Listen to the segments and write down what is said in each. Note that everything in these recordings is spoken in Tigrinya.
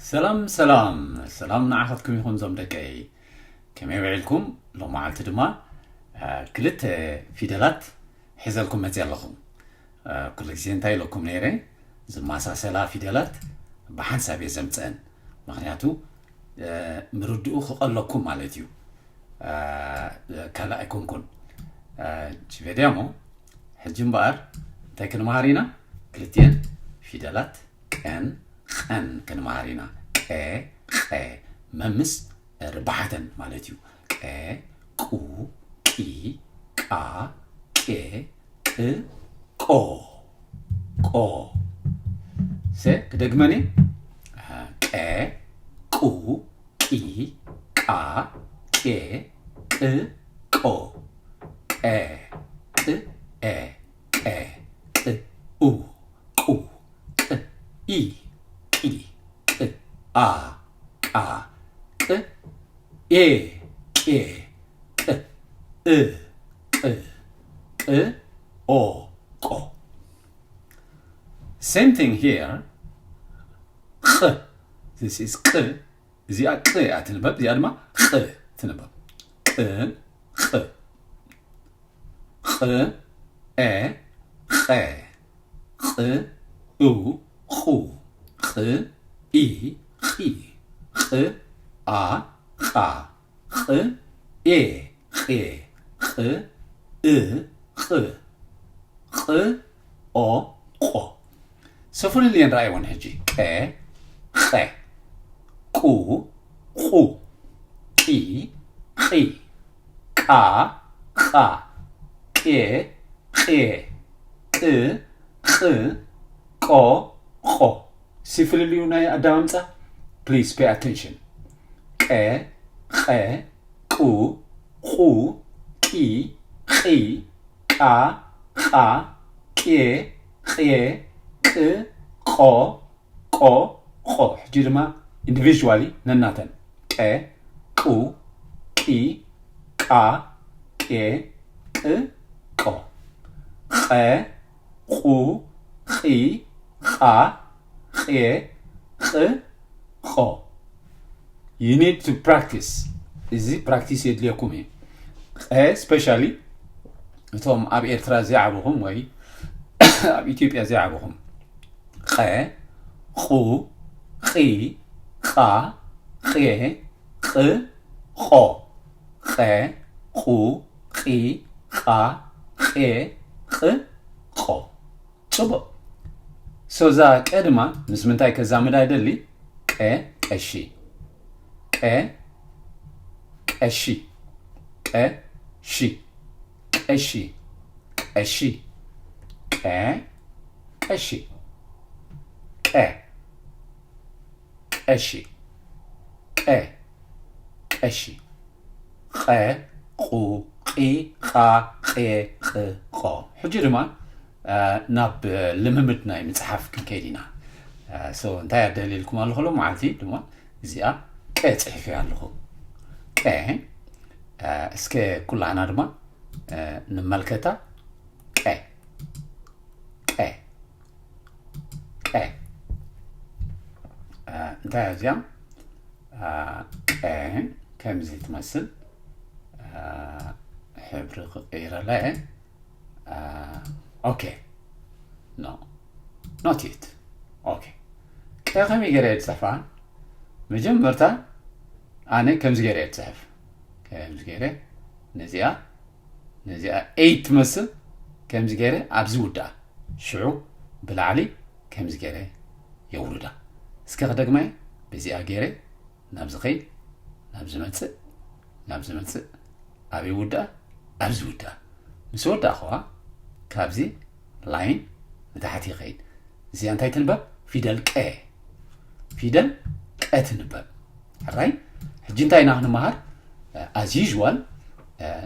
ሰላም ሰላም ሰላም ንዓኻትኩም ይኹን ዞም ደቀይ። ከመይ ውዒልኩም? ሎማዓልቲ ድማ ክልተ ፊደላት ሒዘልኩም መፅእ ኣለኹ። ኩሉ ግዜ እንታይ ኢለኩም ነይረ? ዝመሳሰላ ፊደላት ብሓንሳብ እየ ዘምፅአን። ምክንያቱ ምርድኡ ክቐለኩም ማለት እዩ። ካልእ ኣይኮንኩን። ጅበድያሞ ሕጂ እምበኣር እንታይ ክንመሃር ኢና? ክልቲኤን ፊደላት ቀን ቐን ክንመሃር ኢና። ቀ ቐ መምስ ርባሓተን ማለት እዩ። ቀ ቁ ቂ ቃ ቄ ቅ ቆ ቆ ሰ ክደግመኒ። ቀ ቁ ቂ ቃ ቄ ቅ ቆ ቀ ቅ ኤ ቀ ቅ ኡ ቁ ቅ ኢ ቂ ቅ ኣ ቃ ቅ ኤ ቄ ቅ እ ቅ ቅ ኦ ቆ። Same thing here. ቕ this is ቕ እዚኣ ቕ እያ ትንበብ፣ እዚኣ ድማ ቕ ትንበብ። ቕ ቕ ቕ ኤ ቐ ቕ ኡ ቑ ቕ ኢ ቒ ቕ ኣ ቓ ቕ ኤ ቄ ቕ እ ቕ ቕ ኦ ቆ። ሰፍሩልየን ረኣይወን ሕጂ። ቀ ቐ ቁ ቑ ቂ ቒ ቃ ቓ ቄ ቄ ቅ ቕ ቆ ቖ። ሲ ፍልልዩ ናይ ኣዳማምፃ please pay attention። ቀ ቐ ቁ ቑ ቂ ቒ ቃ ቓ ቄ ቄ ቅ ቆ ቆ ቆ። ሕጂ ድማ individually ነናተን። ቀ ቁ ቂ ቃ ቄ ቅ ቆ። ቐ ቑ ቒ ቓ ቄ ቕ ቆ። You need to practice። እዚ ፕራክቲስ የድልየኩም እዩ። ቀ specially እቶም ኣብ ኤርትራ ዘይዓበኹም ወይ ኣብ ኢትዮጵያ ዘይዓበኹም። ቐ ቑ ቒ ቓ ቄ ቕ ቆ። ቐ ቑ ቒ ቓ ቄ ቕ ቆ። ፅቡቕ። So እዛ ቀ ድማ ምስ ምንታይ ከዛምዳ ይደሊ? ቀ ቀሺ። ቀ ቀሺ። ቀ ሺ። ቀሺ። ቀሺ። ቀ ቀሺ። ቀ ቀሺ። ቀ ቀሺ። ቐ ቑ ቒ ቓ ቄ ቕ ቆ። ሕጂ ድማ ናብ ልምምድ ናይ ምፅሓፍ ክንከይድ ኢና። So እንታይ ኣደልየልኩም ኣለኹ ሎማዓልቲ ድማ እዚኣ ቀ ፅሒፈያ ኣለኹ። ቀ እስከ ኩላህና ድማ ንመልከታ። ቀ ቀ ቀ እንታይ እያ እዚኣ? ቀ ከምዚ ትመስል ሕብሪ ክቀይረላ እየ። ኦኬ። No, not yet. ኦኬ። ቀ ከመይ ገይረ እየ ዝፅሕፋ? መጀመርታ ኣነ ከምዚ ገይረ እየ ዝፅሕፍ። ከምዚ ገይረ ነዚኣ ነዚኣ ኤይት ትመስል ከምዚ ገይረ ኣብዚ ውድኣ። ሽዑ ብላዕሊ ከምዚ ገይረ የውርዳ። እስከ ክደግማ እየ። በዚኣ ገይረ ናብዚ ኸይድ፣ ናብዚ መፅእ፣ ናብዚ መፅእ፣ ኣበይ ውድኣ? ኣብዚ ውድኣ። ምስ ወዳእኹዋ ካብዚ ላይን ንታሕቲ ይኸይድ። እዚኣ እንታይ ትንበብ? ፊደል ቀ። ፊደል ቀ ትንበብ። ሕራይ ሕጂ እንታይ ኢና ክንመሃር? As usual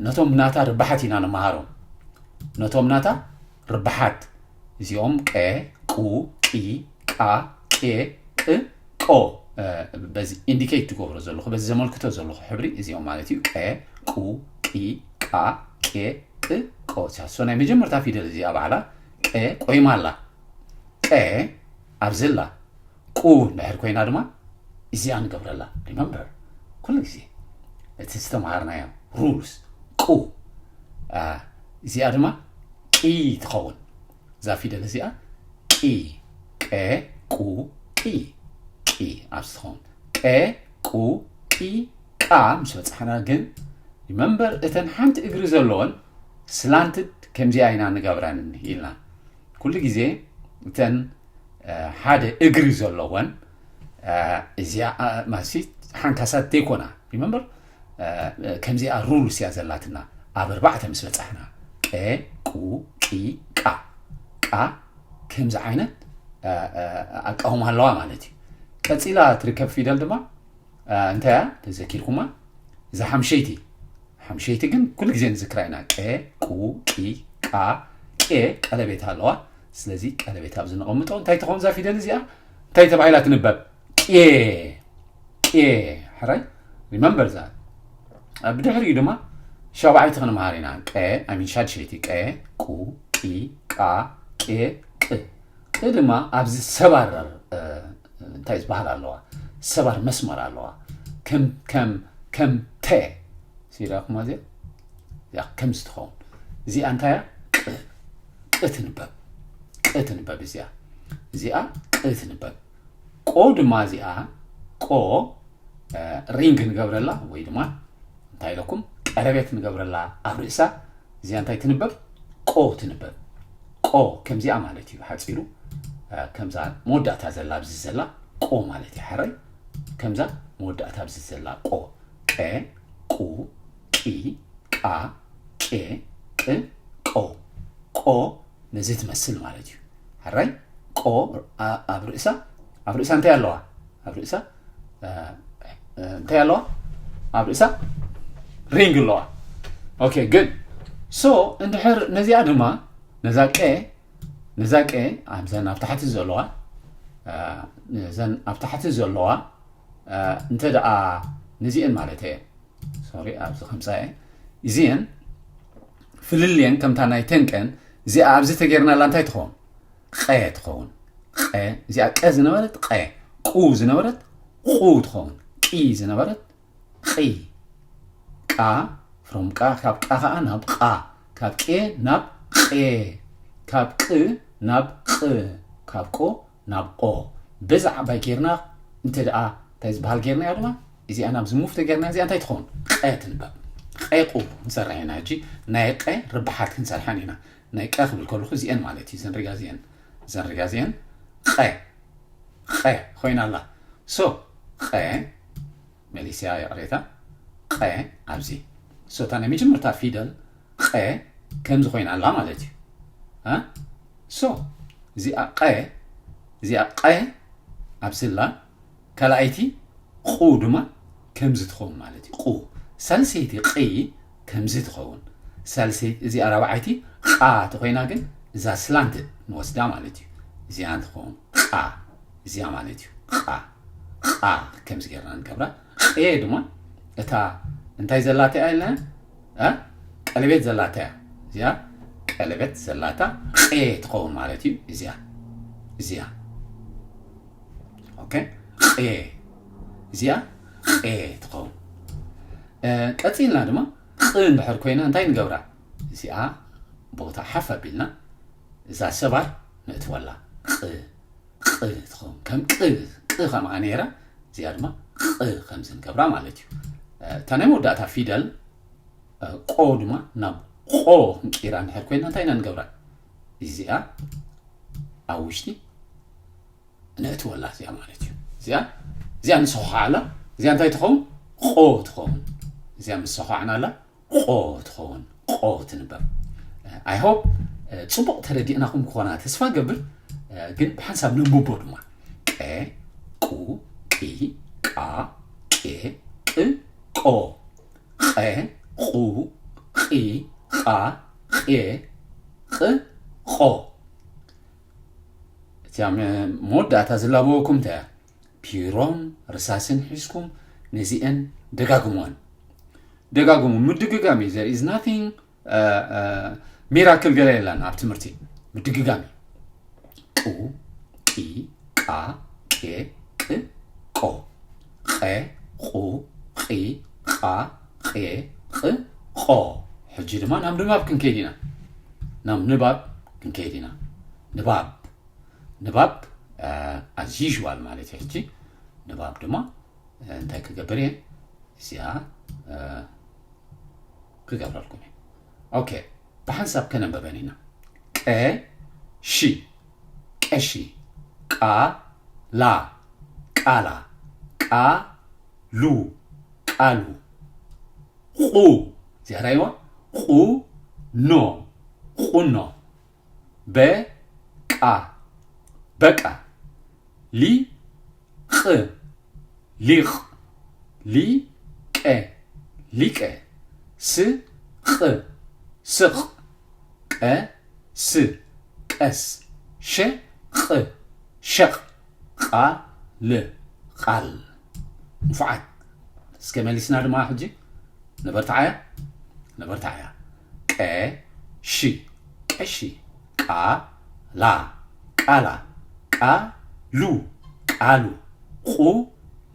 ነቶም ናታ ርባሓት ኢና ንመሃሮም። ነቶም ናታ ርባሓት እዚኦም ቀ ቁ ቂ ቃ ቄ ቅ ቆ። በዚ ኢንዲኬት ትገብሮ ዘለኹ በዚ ዘመልክቶ ዘለኹ ሕብሪ እዚኦም ማለት እዩ። ቀ ቁ ቂ ቃ ቄ ቅ ቆ። So ናይ መጀመርታ ፊደል እዚኣ ባዕላ ቀ ቆይማ ኣላ። ቀ ኣብዚ ኣላ። ቁ እንድሕር ኮይና ድማ እዚኣ ንገብረላ። Remember ኩሉ ግዜ እቲ ዝተምሃርናዮ rules። ቁ እዚኣ ድማ ቂ ትኸውን። እዛ ፊደል እዚኣ ቂ፣ ቀ፣ ቁ፣ ቂ፣ ቂ ኣብዚ ትኸውን። ቀ፣ ቁ፣ ቂ፣ ቃ ምስ በጻሕና ግን remember እተን ሓንቲ እግሪ ዘለወን ስላንትድ ከምዚኣ ኢና ንገብረን ኢልና። ኩሉ ግዜ እተን ሓደ እግሪ ዘለወን እዚኣ ማሲ ሓንካሳት ዘይኮና። Remember ከምዚኣ rules እያ ዘላትና። ኣብ ኣርባዕተ ምስ በጻሕና ቀ፣ ቁ፣ ቂ፣ ቃ፣ ቃ ከምዚ ዓይነት ኣቃውማ ኣለዋ ማለት እዩ። ቀጺላ ትርከብ ፊደል ድማ እንታይ እያ ተዘኪርኩማ? እዛ ሓምሸይቲ፣ ሓምሸይቲ ግን ኩሉ ግዜ ንዝክራ ኢና። ቀ፣ ቁ፣ ቂ፣ ቃ፣ ቄ ቀለቤት ኣለዋ። ስለዚ ቀለቤት ኣብዚ ነቐምጦ። እንታይ ትኸውን እዛ ፊደል እዚኣ? እንታይ ተባሂላ ትንበብ? ቄ፣ ቄ። ሕራይ remember እዛ። ብድሕሪኡ ድማ ሻብዓይቲ ክንመሃር ኢና። ቀ፣ I mean ሻድሸይቲ። ቀ፣ ቁ፣ ቂ፣ ቃ፣ ቄ፣ ቅ። ቅ ድማ ኣብዚ ሰባር እንታይ ዝበሃል ኣለዋ? ሰባር መስመር ኣለዋ። ከም ከም ከም ተ ሲዳኹማ እዚኣ እዚኣ ከምዚ ትኸውን። እዚኣ እንታይ እያ? ቅ፣ ቅ ትንበብ። ቅ ትንበብ እዚኣ። እዚኣ ቅ ትንበብ። ቆ ድማ እዚኣ፣ ቆ ሪንግ ንገብረላ ወይ ድማ እንታይ ኢለኩም ቀለቤት ንገብረላ ኣብ ርእሳ። እዚኣ እንታይ ትንበብ? ቆ ትንበብ። ቆ ከምዚኣ ማለት እዩ ሓፂሩ። ከምዛ መወዳእታ ዘላ ኣብዚ ዘላ ቆ ማለት እዩ። ሓረይ ከምዛ መወዳእታ ኣብዚ ዘላ ቆ። ቀ፣ ቁ፣ ቂ፣ ቃ፣ ቄ፣ ቅ፣ ቆ። ቆ ነዚ ትመስል ማለት እዩ። ሕራይ ቆ ኣብ ርእሳ፣ ኣብ ርእሳ እንታይ ኣለዋ? ኣብ ርእሳ እንታይ ኣለዋ? ኣብ ርእሳ ሪንግ ኣለዋ። Okay good። So እንድሕር ነዚኣ ድማ ነዛ ቀ፣ ነዛ ቀ ኣብዘን ኣብ ታሕቲ ዘለዋ፣ ነዘን ኣብ ታሕቲ ዘለዋ እንተ ደኣ ነዚአን ማለት እየ። ሶሪ ኣብዚ ከምጻ እየ። እዚአን ፍልልየን ከምታ ናይ ተንቀን እዚኣ ኣብዚ ተገይርናላ እንታይ ትኸውን? ቐ ትኸውን። ቐ እዚኣ ቀ ዝነበረት ቀ፣ ቁ ዝነበረት ቁ ትኸውን። ቂ ዝነበረት ቒ። ቃ from ቃ፣ ካብ ቃ ኸዓ ናብ ቓ፣ ካብ ቄ ናብ ቄ፣ ካብ ቅ ናብ ቕ፣ ካብ ቆ ናብ ቆ። በዛ ዓባይ ጌርና እንተ ደኣ እንታይ ዝበሃል ጌርናያ ድማ እዚኣ ናብ ዝሙፍ ተጌርና እዚኣ እንታይ ትኸውን? ቐ ትንበብ። ቐ ቁ ንሰርሕ ኢና ሕጂ። ናይ ቐ ርብሓት ክንሰርሐን ኢና። ናይ ቀ ክብል ከለኹ እዚአን ማለት እዩ። ዘንሪጋ እዚአን፣ ዘንሪጋ እዚአን ቐ፣ ቐ ኮይና ኣላ። So ቐ መሊስያ ይቕሬታ። ቐ ኣብዚ። So እታ ናይ መጀመርታ ፊደል ቐ ከምዚ ኮይና ኣላ ማለት እዩ። እ? So እዚኣ ቐ፣ እዚኣ ቐ ኣብዚ ኣላ። ካልኣይቲ ቑ ድማ ከምዚ ትኸውን ማለት እዩ። ቑ። ሳልሰይቲ ቒ ከምዚ ትኸውን። ሳልሰይቲ እዚኣ ራብዓይቲ ቓ ተኾይና ግን እዛ ስላንት ንወስዳ ማለት እዩ። እዚኣ እንትኸውን ቓ እዚኣ ማለት እዩ። ቓ፣ ቓ ከምዚ ጌርና ንገብራ። ቐ ድማ እታ እንታይ ዘላታ እያ ኢልና? እ? ቀለቤት ዘላታ እያ። እዚኣ ቀለቤት ዘላታ ቐ ትኸውን ማለት እዩ። እዚኣ፣ እዚኣ። Okay? ቐ፣ እዚኣ ቐ ትኸውን። እ፣ ቀጺልና ድማ ቕ እንድሕር ኮይና እንታይ ንገብራ? እዚኣ ቦታ ሓፍ ኣቢልና እዛ ሰባር ነእትወላ። ቕ፣ ቕ ትኸውን። ከም ቅ፣ ቅ ከምኣ ነይራ፣ እዚኣ ድማ ቕ ከምዚ ንገብራ ማለት እዩ። እ፣ እታ ናይ መወዳእታ ፊደል፣ እ፣ ቆ ድማ ናብ ቖ ክንቅይራ እንድሕር ኮይና እንታይ ኢና ንገብራ? እዚኣ ኣብ ውሽጢ ነእትወላ እዚኣ ማለት እዩ። እዚኣ፣ እዚኣ ንሰዃዕላ፣ እዚኣ እንታይ ትኸውን? ቖ ትኸውን። እዚኣ ምስ ሰዃዕናላ ቖ ትኸውን። ቖ ትንበብ። I hope፣ እ፣ ጽቡቕ ተረዲእናኹም ክኾና ተስፋ ገብር። እ፣ ግን ብሓንሳብ ነንብቦ ድማ። ቀ፣ ቁ፣ ቂ፣ ቃ፣ ቄ፣ ቅ፣ ቆ። ቐ፣ ቑ፣ ቒ፣ ቓ፣ ቄ፣ ቕ፣ ቖ። እቲኣ መ-፣ መወዳእታ ዝላበወኩም እንታይ እያ? ቢሮን ርሳስን ሒዝኩም ነዚአን ደጋግሞን። ደጋግሙ። ምድግጋም እዩ። There is nothing፣ እ፣ እ፣ ሚራክል ገለ የለን ኣብ ትምህርቲ። ምድግጋም እዩ። ቁ፣ ቂ፣ ቃ፣ ቄ፣ ቅ፣ ቆ። ቐ ቑ ቒ ቓ ቄ ቕ ቆ። ሕጂ ድማ ናብ ንባብ ክንከይድ ኢና። ናብ ንባብ ክንከይድ ኢና። ንባብ ንባብ as usual ማለት እዩ። ሕጂ ንባብ ድማ እንታይ ክገብር እየ? እዚኣ ክገብረልኩም እየ። ኦኬ፣ ብሓንሳብ ከነንበበን ኢና። ቀ ሺ ቀሺ ቃ ላ ቃላ ቃ ሉ ቃሉ ቑ እዚኣ ራይዋ ቑ ኖ ቑኖ በ ቃ በቃ ሊ ቕ ሊቕ ሊ ቀ ሊቀ ስ ቕ ስቕ ቀ ስ ቀስ ሸ ቕ ሸቕ ቓ ል ቓል። ንፉዓት። እስከ መሊስና ድማ ሕጂ ነበርትዓያ ነበርትዓያ ቀ ሺ ቀሺ ቃ ላ ቃላ ቃ ሉ ቃሉ ቑ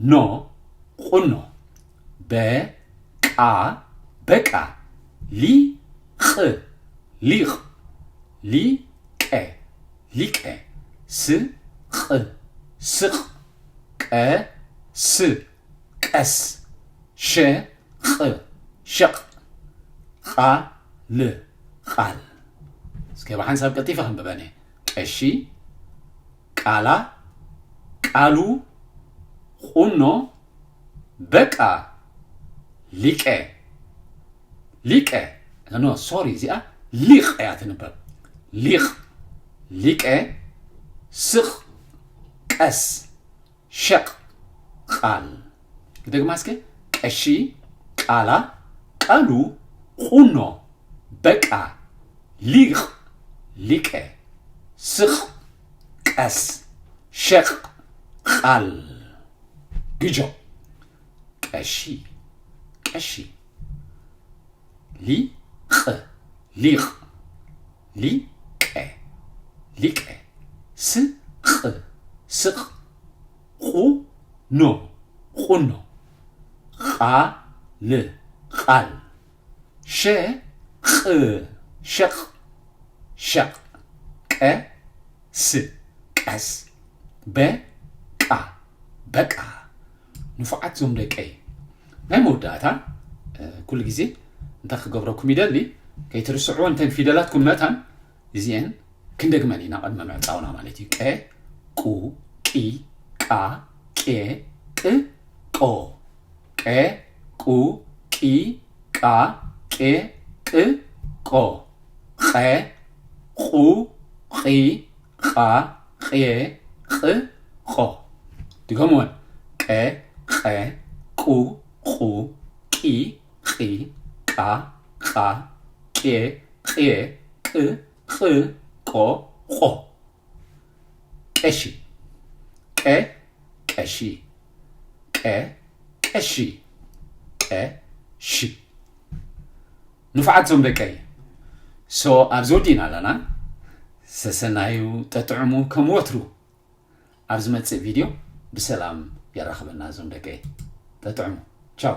ኖ ቑኖ በ ቃ በቃ ሊ ቕ ሊቕ ሊ ቀ ሊቀ ስ ቕ ስቕ ቀ ስ ቀስ ሸ ቕ ሸቕ ቓ ል ቓል። እስከ ብሓንሳብ ቀልጢፈ ከንብበን እየ። ቀሺ ቃላ ቃሉ ቑኖ በቃ ሊቀ ሊቀ ኖ ሶሪ እዚኣ ሊቕ እያ ትንበብ። ሊቕ ሊቀ ስቕ ቀስ ሸቕ ቃል። ክደግማ እስከ ቀሺ ቃላ ቃሉ ቑኖ በቃ ሊቕ ሊቀ ስቕ ቀስ ሸቕ ቓል። ግጆ ቀሺ ቀሺ ሊ ቕ ሊቕ ሊ ቀ ሊቀ ስ ቕ ስቕ ቑ ኖ ቑኖ ቓ ል ቓል ሸ ቕ ሸቕ ሸቕ ቀ ስ ቀስ በ ቃ በቃ። ንፉዓት ዞም ደቀይ። ናይ መወዳእታ ኩሉ ግዜ እንታይ ክገብረኩም ይደሊ፣ ከይትርስዕዎ እንተን ፊደላትኩም መታን እዚአን ክንደግመን ኢና ቅድሚ ምዕፃውና ማለት እዩ። ቀ ቁ ቂ ቃ ቄ ቅ ቆ ቀ ቁ ቂ ቃ ቄ ቅ ቆ ቐ ቑ ቒ ቓ ቄ ቕ ቆ። ድገምወን። ቀ ቐ ቁ ቑ ቒ ቒ ቃ ቓ ቄ ቄ ቅ ቕ ቆ ቖ። ቀሺ ቀ ቀሺ ቀ ቀሺ ቀ ሺ። ንፉዓት ዞም ደቀይ። ሶ ኣብዚ ወዲእና ኣለና። ሰሰናዩ ጠጥዕሙ ከም ወትሩ። ኣብ ዝመጽእ ቪድዮ ብሰላም የራኽበና ዞም ደቀይ። ጠጥዕሙ። ቻው።